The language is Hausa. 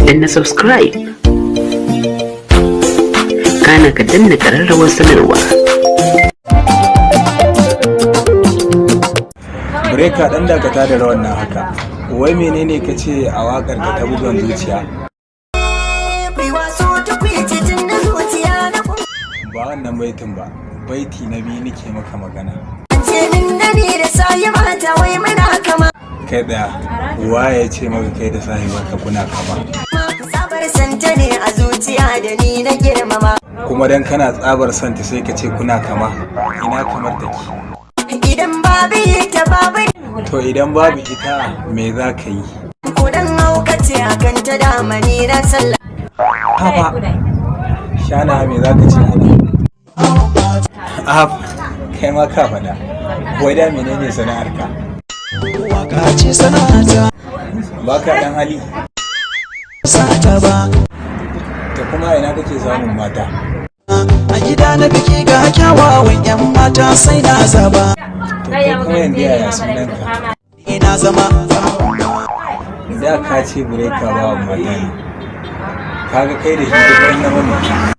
Danna subscribe, kana ka danna ƙararrawar sanarwa. Breka, dan dakata da rawan nan haka. Wai menene ka ce a wakar ka ta bugan zuciya? Ba wannan baitin ba, baiti na biyu nake maka magana. Kai daya, waye ya ce maka kai da sahibarka kuna kama? Tsabar santa ne a zuciya da ni na girmama. Kuma dan kana tsabar santa sai ka ce kuna kama? Ina kamar take? Idan babu ita, babu. To idan babu ita, me za ka yi? Kudan haukace akan ta damani na sallah. Haba shana, me za ka ce ana? Ahab, kai ma ka faɗa. Wai da menene sana'arka? Waka ce sana'ata. Ba ka dan hali? Sata ba. To kuma ina kake samun mata? A gida na biki ga kyawawan 'yan mata, sai na zaba. To kai kuma yanzu yaya sunanka? Ina zama. Da ka ce Bureka bawan mata ne, kaga kai da shi duk ɗan nama ne.